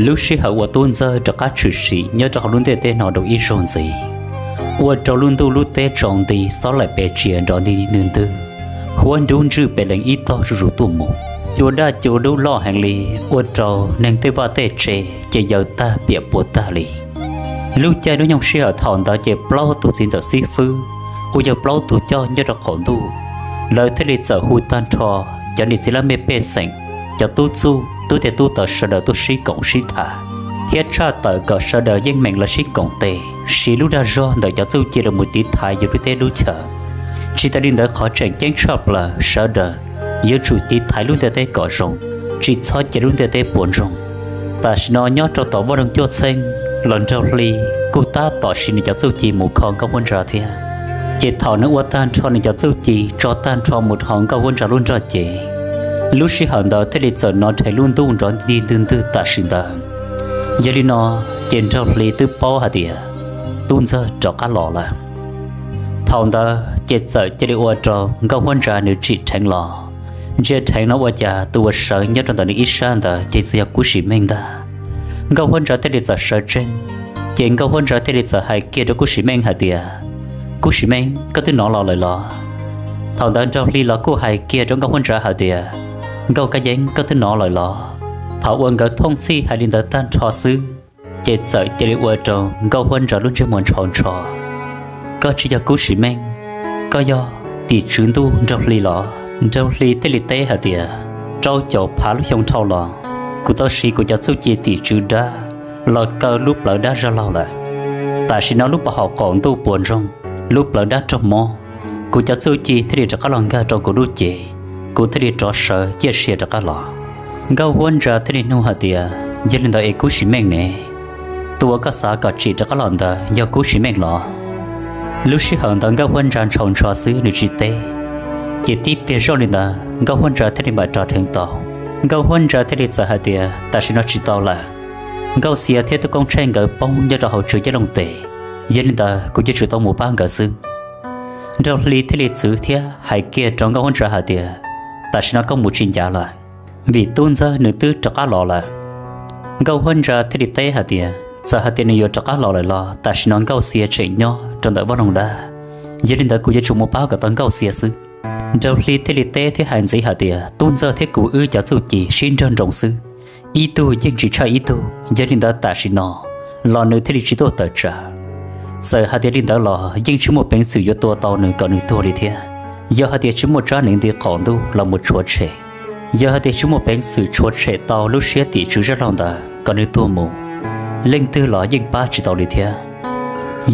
Lub sij hawm uas tub ntxawg rov qab tshwm sim nyob rau hauv lub ntiaj teb no rau ib zaug ntxiv, ua rau lub ntuj lub teb tsaus nti, xob laim pes tsia nrov nti ntwg ntwg, huab nrub ntswj pes lees ib tog zuj zus tuaj mus. Cua daj cua dub loj heev li, ua rau neeg tej vaj tej tse ces yaws tag piam puas tag li. Lub caij lub nyoog sij hawm thaum ntawd ces plaub tus txiv ntxawm xib fwb uas yog plaub tus coj nyob rau qaum ntuj, lawv thiaj li txawm hu tag nrho cov niam txiv laj mej pej xeem, cov tub txuj tub teg tub taws sawv daws tuaj sib koom sib tham, thiab tshaj tawm kom sawv daws yeej meem lawv sib koom tes siv lub dag zog ntawm cov txuj ci los mus tiv thaiv yus lub teb lub chaw. Tsis tas li ntawd, qhov tseem ceeb tshaj plaws sawv daws yuav tsum tiv thaiv lub ntiaj teb kom zoo, tsis txhob cia lub ntiaj teb puas ntsoog. Tam sim no nyob rau tom Vaj Loog Cuaj Txheej los Nraug Hli kuj tab tom siv nws cov txuj ci mus kho Nkauj Huab Ntsa thiab. Ces thaum nws ua tag nrho nws cov txuj ci tso tag nrho mus rau hauv Nkauj Huab Ntsa lub nrog cev, lub sij hawm ntawd thiaj li txawm hnov rhe lub ntuj nrov nti ntwg ntwg tam sim ntawd. Yog li no, ces Nraug Hli twb paub hais tias tub ntxawg rov qab los lawm. Thaum ntawd ces txawm cia li ua rau Nkauj Huab Ntsa nws tsim dheev los. Ntsia dheev no ua cas tus uas sawv nyob rau ntawm nws ib sab ntawd ces txawm yog Kub Sim Meej ntag. Nkauj Huab Ntsa thiaj li txawm sawv tsees, ces Nkauj Huab Ntsa thiaj li txawm hais kiag rau Kub Sim Meej hais tias, Kub Sim Meej, koj twb hnov los lawm los? Thaum ntawd Nraug Hli los kuj hais kiag rau Nkauj Huab Ntsa hais tias, Nkauj Kab Yeeb, koj twb hnov lawm los? Thaum uas nkawd thooj txhij hais li ntawd tag nrho xwb, ces txawm cia li ua rau Nkauj Huab Ntsa lub ntsej muag ntshau ntsho. Koj tsis yog Kub Sim Meej, koj yog tim tswv ntuj Nraug Hli los? Nraug Hli thiaj li teb hais tias, rau caum phav lub xyoo dhau los, kuv tau siv kuv cov txuj ci tim tswv dab los kaw lub plawv dab zaj laug lawm. Tam sim no lub pas hauv qaum ntuj puas ntsoog, lub plawv dab raug mob, kuv cov txuj ci thiaj li rov qab los nkag rau kuv lub cev, kuv thiaj li rov sawv ciaj sia rov qab los. Nkauj Huab Ntsa thiaj li nug hais tias, yog li ntawd es Kub Sim Meej ne? Tus uas koj xav kom tsim rov qab los ntawd yog Kub Sim Meej los? Lub sij hawm ntawd Nkauj Huab Ntsa ntshau ntsho xwb nws tsis teb. Ces tib pliag zoj li ntawd Nkauj Huab Ntsa thiaj li mam rov dheev tau. Nkauj Huab Ntsa thiaj li txawm hais tias, tam sim no tsis tau lawm. Nkauj Xia thiab Tub Koob Tsheej nkawd poob nyob rau hauv tswv yaj looj tes, yog li ntawd kuv yuav tsum tau mus pab nkawd xwb. Nraug Hli thiaj li txwv thiab hais kiag rau Nkauj Huab Ntsa hais tias, tam sim no koj mus tsis ncav lawm, vim tub ntxawg nws twb rov qab los lawm. Nkauj Huab Ntsa thiaj li teb hais tias, txawm hais tias nws yuav rov qab los lawm los tam sim no Nkauj Xia tseem nyob rau ntawm vaj loog dab, yog li ntawd kuv yuav tsum mus pab kom tau Nkauj Xia xwb. Nraug Hli thiaj li teb thiab hais ntxiv hais tias, tub ntxawg thiab kuv wb cov txuj ci sib nrag nroos xwb, ib tug yeej tsis tshaj ib tug, yog li ntawd tam sim no los nws thiaj li tsis tuaj tawm tsam. Txawm hais tias li ntawd los yeej tsis muaj peev xwm yuav tua tau nws kom nws tuag li thiab. Yog hais tias tsis muaj tsab hneev nti qaum ntuj los mus tshuav tshem, yog hais tias tsis muaj peev xwm tshuav tshem tau lub siab tim tswv zaj laug ntawd kom nws tuag mus, leej twg los yeej pab tsis tau li thiab.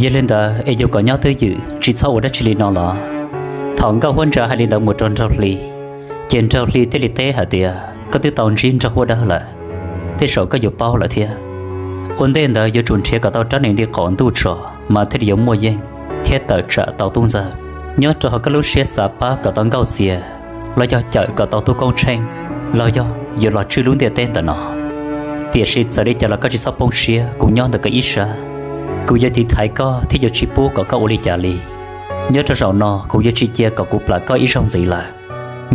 Yog li ntawd es yus kom nyob twj ywm tsis txhob ua dab tsi li no los? Thaum Nkauj Huab Ntsa hais li ntawd mus rau Nraug Hli, ces Nraug Hli thiaj li teb hais tias, koj twb tau ntsib Nraug Huab Dawb lawm, tej zaum koj yuav paub lawm thiab. Ua ntej ntawd yuav tsum nrhiav kom tau rab hneev nti qaum ntuj tso mas thiaj li yuav muaj yeej thiab tawm tsam tau tub ntxawg. Nyob rau hauv koj lub siab xav pab kom tau Nkauj Xia, los yog cawm kom tau Tub Koob Tsheej, los yog yuav los tswj lub ntiaj teb ntawm no. Tiam sis txawm li cas los koj tsis txhob poob siab, kuv nyob ntawm koj ib sab. Kuv yuav tiv thaiv koj thiab yuav tsis pub kom koj ua li cas li. Nyob rau zaum no kuv yuav tsis cia kom kuv plam koj ib zaug ntxiv lawm,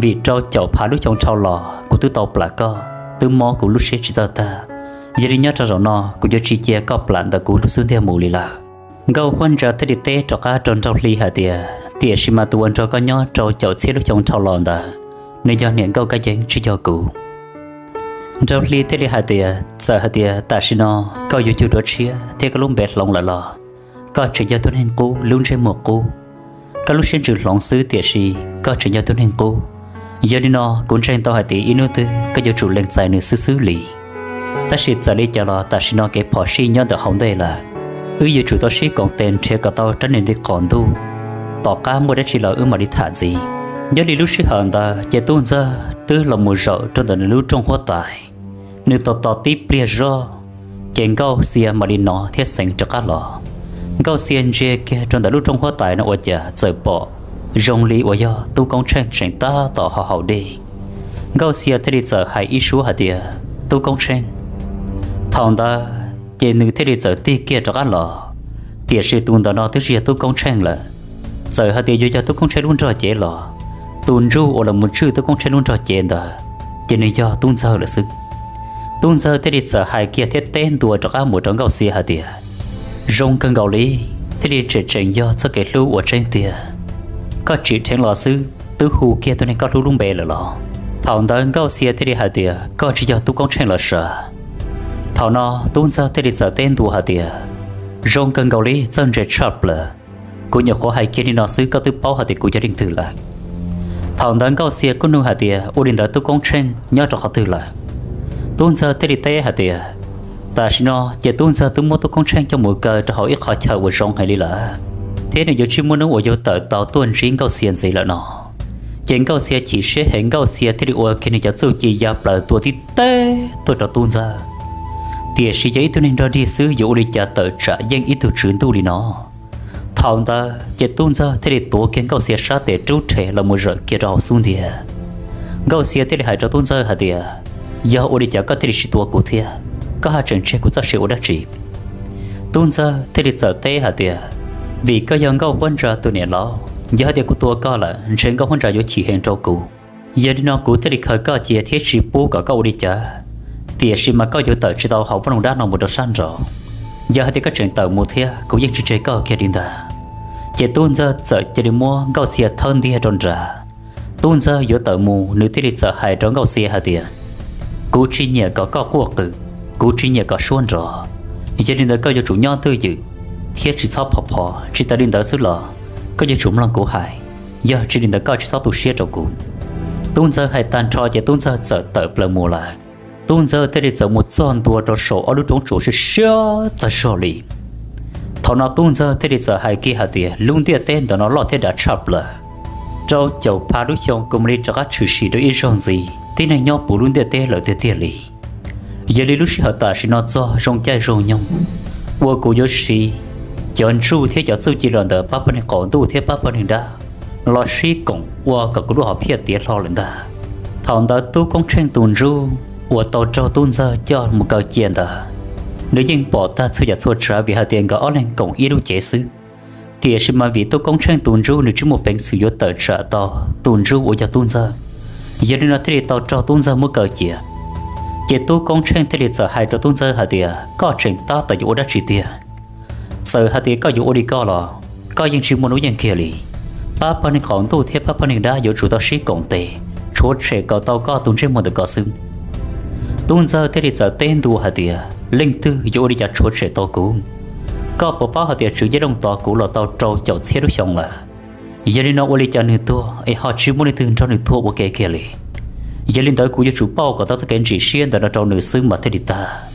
vim rau caum phav lub xyoo dhau los kuv twb tau plam koj, twb mob kuv lub siab tsis txawj tag. Yog li nyob rau zaum no kuv yuav tsis cia koj plam ntawm kuv lub xub ntiag mus li lawm. Nkauj Huab Ntsa thiaj li teb rov qab rau Nraug Hli hais tias, tiam sis mas tus uas nrog koj nyob rau caum txhiab lub xyoo dhau los ntawd, nws yog niam Nkauj Kab Yeeb tsis yog kuv. Nraug Hli thiaj li hais tias, txawm hais tias tam sim no koj yuav yug dua tshiab thiab koj lub npe hloov lawm los, koj tseem yog tug neeg qub lub ntsej muag qub. Koj lub siab ntsws hloov xwb tiam sis koj tseem yog tug neeg qub. Yog li no kuv ntseeg tau hais tias ib hnub twg koj yuav tsum lees txais nws xwb xwb li. Tab sis txawm li cas los tam sim no kev phom sij nyob ntawm hauv ntej lawm, wb yuav tsum tau sib koom tes nrhiav kom tau rab hneev nti qaum ntuj, tom qab muaj dab tsi los wb mam li tham ntxiv. Nyob li lub sij hawm ntawd ces tub ntxawg twb los mus zaum rau ntawm nws lub rooj huab tais. Nws tos tos tib pliag zoj, ces Nkauj Xia mam li hnov thiab xeev rov qab los. Nkauj Xia ntsia kiag rau ntawm lub rooj huab tais no ua cas txawm pom zoo li uas yog Tub Koob Tsheej tseem tab tom ho haus dej. Nkauj Xia thiaj li txawm hais ib suab hais tias, Tub Koob Tsheej. Thaum ntawd ces nws thiaj li txawm tig kiag rov qab los, tiam sis tus ntawm no twb tsis yog Tub Koob Tsheej lawm. Txawm hais tias yuav yog Tub Koob Tsheej lub nrog cev los, tus ntsuj uas los mus tswj Tub Koob Tsheej lub nrog cev ntawd ces nws yog tub ntxawg lawm xwb. Tub Ntxawg thiaj li txawm hais kiag thiab teb ntua rov qab mus rau Nkauj Xia hais tias, zoo kawg nkaus li, thiaj li tseem tseem yog txoj kev hlub uas tseeb tiag. Koj tsim dheev los xwb twb hu kiag tus neeg koj hlub lub npe lawm los? Thaum ntawd Nkauj Xia thiaj li hais tias, koj tsis yog Tub Koob Tsheej los sav? Thaum no Tub Ntxawg thiaj li txawm teb ntua hais tias, zoo kawg nkaus li, txawj ntse tshaj plaws. Kuv nyuam qhuav hais kiag li no xwb koj twb paub hais tias kuv yog leej twg lawm. Thaum ntawd Nkauj Xia kuj nug hais tias, ua li ntawd Tub Koob Tsheej nyob rau qhov twg lawm? Tub Ntxawg thiaj li teb hais tias, tam sim no ces Tub Ntxawg twb muab Tub Koob Tsheej coj mus kaw rau hauv ib qhov chaw uas zoo heev li lawm, thiab nws yuav tsis muaj hnub uas yuav tawm tau tuaj ntsib Nkauj Xia ntxiv lawm no. Ces Nkauj Xia chim siab heev, Nkauj Xia thiaj li ua kiag nws cov txuj ci ya plaws tua tib teg tuaj rau Tub Ntxawg. Tiam sis yog ib tug neeg nrog dig xwb yuav ua li cas tawm tsam yeej ib tug tswv ntuj li no. Thaum ntawd ces Tub Ntxawg thiaj li tuav kiag Nkauj Xia sab tes rub rhe los mus zawm kiag rau hauv xub ntiag. Nkauj Xia thiaj li hais rau Tub Ntxawg hais tias, yog ua li cas koj thiaj li tsis tua kuv thiab, koj haj tseem tseg kuv txoj sia ua dab tsi? Tub Ntxawg thiaj li txawm teb hais tias, vim koj yog Nkauj Huab Ntsa tus niam laus, yog hais tias kuv tua koj lawm ntshe Nkauj Huab Ntsa yuav chim heev rau kuv. Yog li no kuv thiaj li khaws koj cia thiab tsis pub kom koj ua li cas, tiam sis mas koj yuav tawm tsis tau hauv vaj loog dab no mus rau sab nraud. Yog hais tias koj tseem tawm mus thiab kuv yeej tsis tseg koj kiag li ntag. Ces Tub Ntxawg txawm cia li muab Nkauj Xia thawb ntiag rau nrad. Tub Ntxawg yuav tawm mus, nws thiaj li txawm hais rau Nkauj Xia hais tias, kuv tsis nyiam kom koj quaj qw, kuv tsis nyiam kom suab nrov. Yog li ntawd koj yuav tsum nyob twj ywm thiab tsis txhob phov phov. Tsis tas li ntawd xwb los koj yuav tsum mloog kuv hais, yog tsis li ntawd koj tsis txhob tu siab rau kuv. Tub Ntxawg hais tag nrho ces Tub Ntxawg txawm tawm plaws mus lawm. Tub Ntxawg thiaj li txawm mus txog ntua rau saum ob lub roob tsuas siab siab tag zog li. Thaum no Tub Ntxawg thiaj li txawm hais kiag hais tias, lub ntiaj teb ntawm no loj thiab dav tshaj plaws, rau caum phav lub xyoo kuv mam li rov qab tshwm sim rau ib zaug ntxiv, tib neeg nyob puv lub ntiaj teb lawm tiag tiag li. Yog li lub sij hawm tam sim no txog zoo caij zoo nyoog uas kuv yuav siv cov ntsuj thiab cov txuj ci los ntawm pab pawg neeg qaum ntuj thiab pab pawg neeg dab los sib koom ua kom kuv lub hom phiaj tiav hlo lawm ntag. Thaum ntawd Tub Koob Tsheej tus ntsuj uas tau raug Tub Ntxawg coj mus kaw cia ntawd, nws yeej pom tag txhua yam txhua tsav vim hais tias nkawd ob leeg koom ib lub cev xwb. Tiam sis mas vim Tub Koob Tsheej tus ntsuj nws tsis muaj peev xwm yuav tawm tsam tau tus ntsuj uas yog Tub Ntxawg, yog li no thiaj li tau raug Tub Ntxawg muab kaw cia. Ces Tub Koob Tsheej thiaj li txawm hais rau Tub Ntxawg hais tias, koj tseem tab tom yuav ua dab tsi tiag? Txawm hais tias koj yuav ua li koj los koj yeej tsis muaj hnub yeej kiag li. Pab pawg neeg qaum ntuj thiab pab pawg neeg dab yuav tsum tau sib koom tes tshuav tshem kom tau koj tus ntsej muag ntawm ko xwb. Tub Ntxawg thiaj li txawm teb ntua hais tias, leej twg yuav ua li cas tshuav tshem tau kuv? Koj puas paub hais tias Tswv Yaj Looj tos kuv los tau rau caum txhiab lub xyoo lawm? Yog li no ua li cas nws tuag es ho tsis muaj leej twg nrog nws tuag ua ke kiag li? Yog li ntawd kuv yuav tsum pauj kom tau txoj kev ntsim siab ntawm no rau nws xwb mas thiaj li tag.